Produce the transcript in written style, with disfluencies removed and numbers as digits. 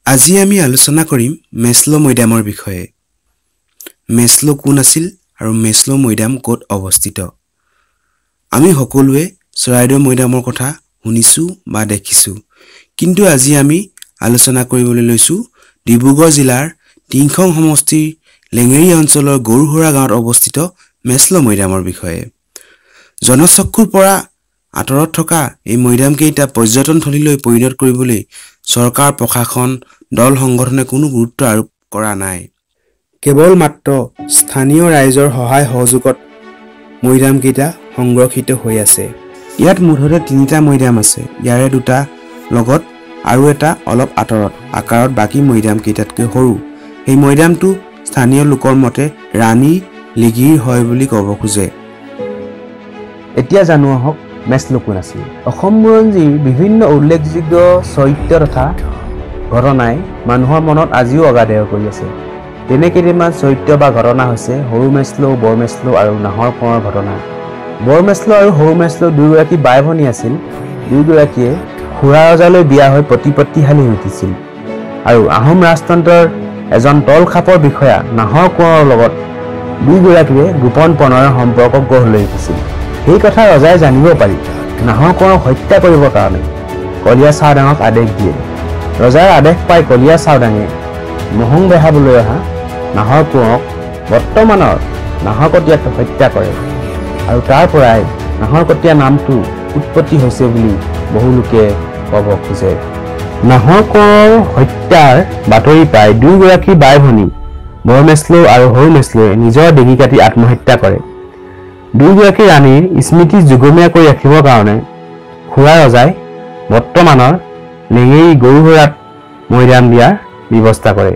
আজি আমি আলোচনা কৰিম মেছলো মৈদামৰ বিষয়ে। মেছলো কোন আছিল আৰু মেছলো মৈদাম ক'ত অৱস্থিত? আমি সকলোৱে চৰাইদেউ মৈদামৰ কথা শুনিছোঁ বা দেখিছোঁ, কিন্তু আজি আমি আলোচনা কৰিবলৈ লৈছোঁ ডিব্ৰুগড় জিলাৰ টিংখং সমষ্টিৰ লেঙেৰী অঞ্চলৰ গৰুহৰা গাঁৱত অৱস্থিত মেছলো মৈদামৰ বিষয়ে। জনচক্ষুৰ পৰা আঁতৰত থকা এই মৈদামকেইটা পৰ্যটনথলীলৈ পৰিণত কৰিবলৈ চৰকাৰ, প্ৰশাসন, দল সংগঠনে কোনো গুৰুত্ব আৰোপ কৰা নাই। কেৱল মাত্ৰ স্থানীয় ৰাইজৰ সহায় সহযোগত মৈদামকেইটা সংৰক্ষিত হৈ আছে। ইয়াত মুঠতে তিনিটা মৈদাম আছে। ইয়াৰে দুটা লগত আৰু এটা অলপ আঁতৰত, আকাৰত বাকী মৈদামকেইটাতকৈ সৰু। সেই মৈদামটো স্থানীয় লোকৰ মতে ৰাণী লিগিৰ হয় বুলি ক'ব খোজে। এতিয়া জানো আহক মেছলো কোন আছিল। অসম বুৰঞ্জীৰ বিভিন্ন উল্লেখযোগ্য চৰিত্ৰ তথা ঘটনাই মানুহৰ মনত আজিও অগাধেয় কৰি আছে। তেনে কেইটামান চৰিত্ৰ বা ঘটনা হৈছে সৰু মেছলো, বৰ মেছলো আৰু নাহৰ কোঁৱৰৰ ঘটনা। বৰ মেছলো আৰু সৰু মেছলো দুয়োগৰাকী বাই ভনী আছিল। দুয়োগৰাকীয়ে খুৰা ৰজালৈ বিয়া হৈ প্ৰতিপত্তিশালী হৈ উঠিছিল আৰু আহোম ৰাজতন্ত্ৰৰ এজন তল খাপৰ বিষয়া নাহৰ কোঁৱৰৰ লগত দুয়োগৰাকীৰে গোপন প্ৰণয়ৰ সম্পৰ্ক গঢ় লৈ উঠিছিল। সেই কথা ৰজাই জানিব পাৰি নাহৰ কোঁৱৰক হত্যা কৰিবৰ কাৰণে কলীয়া চাওদাঙক আদেশ দিয়ে। ৰজাৰ আদেশ পাই কলীয়া চাওদাঙে মহং বেহাবলৈ অহা নাহৰ কোঁৱৰক বৰ্তমানৰ নাহৰকটীয়াত হত্যা কৰে আৰু তাৰ পৰাই নাহৰকটীয়া নামটো উৎপত্তি হৈছে বুলি বহু লোকে ক'ব খোজে। নাহৰ কোঁৱৰৰ হত্যাৰ বাতৰি পাই দুয়োগৰাকী বাই ভনী বৰ মেছলো আৰু সৰু মেছলোৱে নিজৰ ডিঙি কাটি আত্মহত্যা কৰে। দুয়োগৰাকী ৰাণীৰ স্মৃতি যুগমীয়া কৰি ৰাখিবৰ কাৰণে খুৰা ৰজাই বৰ্তমানৰ লেঙেৰী গৰুহৰাত মৈদাম দিয়াৰ ব্যৱস্থা কৰে।